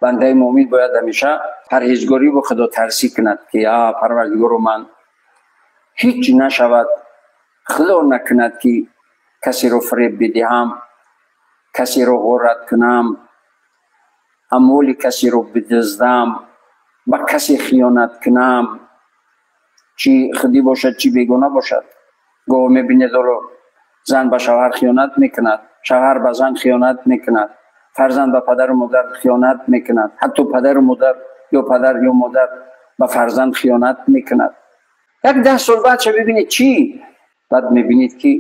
Бандаи мӯмин бояд ҳамеша парҳезгорӣ ва худотарсӣ кунад, ки Парвардигоро, ман ҳеҷ нашавад, Худо накунад, ки касеро фиреб бидиҳам, касеро ғорат кунам, амволи касеро бидуздам, ба касе хиёнат кунам, чӣ худӣ бошад, чӣ бегона бошад. Гоҳ мебинед, ҳоло зан ба шавҳар хиёнат мекунад, шавҳар ба зан хиёнат мекунад, фарзанд ба падару модар хиёнат мекунад, ҳатто падару модар ё падар ё модар ба фарзанд хиёнат мекунад. Як 10 сол баъд ша бибинед чӣ? Баъд мебинед, ки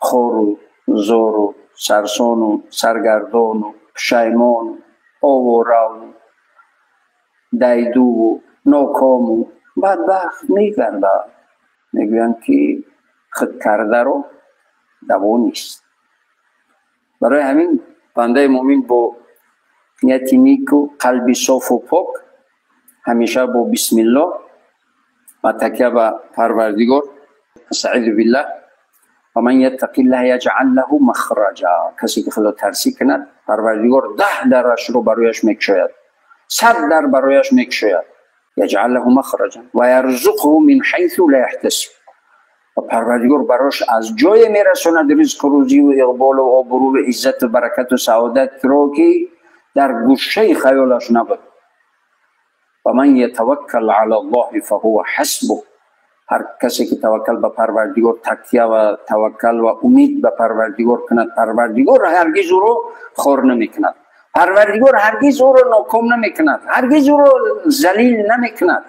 хору зору сарсону саргардону пушаймону овораву дайдуву нокому бадбахт мегардад. Мегӯянд, ки худкардаро даво нест. Барои ҳамин бандаи мӯмин бо нияти нику, қалби софу пок, ҳамеша бо бисмиллоҳ ва такя ба Парвардигор, астаизу биллаҳ, ва ман яттақиллаҳ яҷъал лаҳу махраҷа. Касе ки худотарсӣ кунад, Парвардигор 10 дарашро барояш мекушояд, 100 дар барояш мекушояд. Яҷъал лаҳу махраҷа ва ярзуқҳу мин ҳайсу ла яҳтасиб. Ва Парвардигор барош аз ҷое мерасонад ризқу рӯзиву иқболу обрӯву иззату баракату саодатро, ки дар гӯшаи хаёлаш набуд. Ва ман ятаваккал ала Аллоҳи фаҳува ҳасбуҳ. Ҳар касе ки таваккал ба Парвардигор, такя ва таваккал ва умид ба Парвардигор кунад, Парвардигор ҳаргиз ӯро хор намекунад, Парвардигор ҳаргиз ӯро ноком намекунад, ҳаргиз ӯро залил намекунад.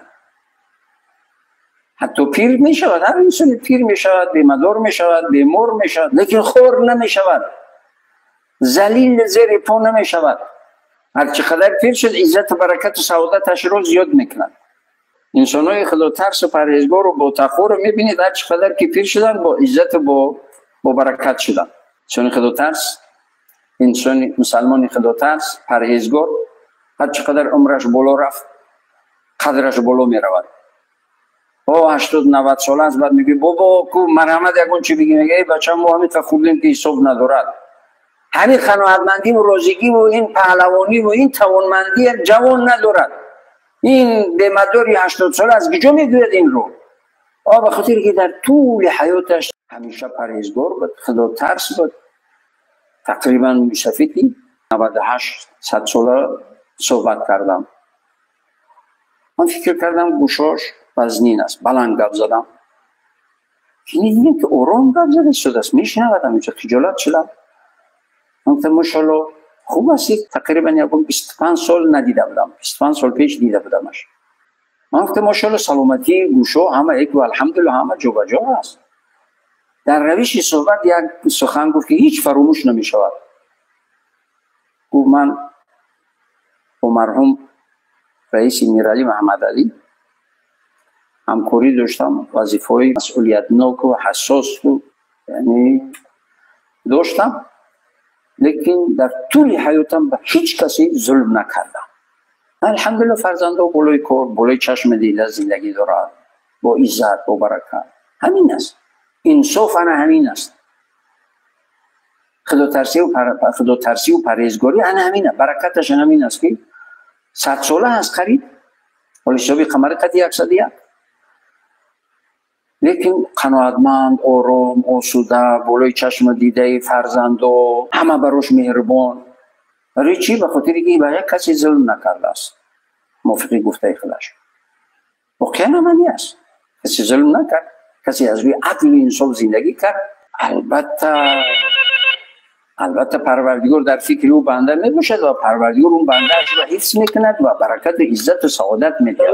Ҳатто пир мешавад, ҳар инсоне пир мешавад, бемадор мешавад, бемор мешавад, лекин хор намешавад, залил зери по намешавад. Ҳарчи қадар пир шуд, иззату баракату саодаташро зиёд мекунад. Инсонҳои худотарсу парҳезгору ботақворо мебинед, ҳарчи қадар ки пир шуданд, бо иззату бо баракат шуданд. Инсони худотарс, инсони мусалмони худотарс, парҳезгор, ҳарчи қадар умраш боло рафт, қадраш боло меравад. О 80-90 сола аст, баъд мегӯи: «Бобо, ку марҳамат, ягон чи бигӣ?» Мега: «Эй бача, мо ҳамин хурдем, ки ҳисоб надорад. Ҳамин қаноатмандиву розигиву ин паҳлавониву ин тавонмандӣ ҷавон надорад. Ин бемадори 80 сола аз куҷо мегӯяд инро?» О ба хотире ки дар тӯли ҳаёташ ҳамеша парҳезгор буд, худотарс буд. Тақрибан мусафиди 98 100 сола суҳбат кардам. Ман фикр кардам, гӯшош вазнин аст, баланд гап задам. Дидем, ки ором гап зада истодааст, мешунавад. Ҳаминҷо хиҷолат шудам. Гуфтам: «Мошалло, хуб ҳастед?» Тақрибан ягон 25 сол надида будам, 25 сол пеш дида будамаш. Ман гуфтам: «Мошалло, саломатӣ, гӯшо ҳама яку, алҳамдулилла, ҳама ҷобаҷо аст?» Дар равиши суҳбат як сухан гуфт, ки ҳеҷ фаромӯш намешавад. Гуфт: «Ман бо марҳум раиси Миралӣ Маҳамадалӣ ҳамкорӣ доштам, вазифаҳои масъулиятноку ҳассосу яъне доштам, лекин дар тӯли ҳаётам ба ҳеҷ касе зулм накардам. Алҳамдулилла, фарзандо болои кор, болои чашми дида зиндагӣ дорад, бо иззат, бо баракат. Ҳамин аст инсоф, ана ҳамин аст худотарсиву парҳезгорӣ, ана ҳамин аст баракаташ, ана ҳамин аст, ки 100 сола аст қариб, ҳоли ҳисоби қамари қати 101, лекин қаноатманд, ором, осуда, болои чашму дидаи фарзандо, ҳама барош меҳрубон. Барои чӣ? Ба хотире ки ба як касе зулм накардааст, мувофиқи гуфтаи худаш. Воқеан амалӣ аст: касе зулм накард, касе аз рӯи адлу инсоф зиндагӣ кард, албатта, албатта, Парвардигор дар фикри ӯ банда мебошад ва Парвардигор он бандаашро ҳифз мекунад ва баракату иззату саодат медиҳад.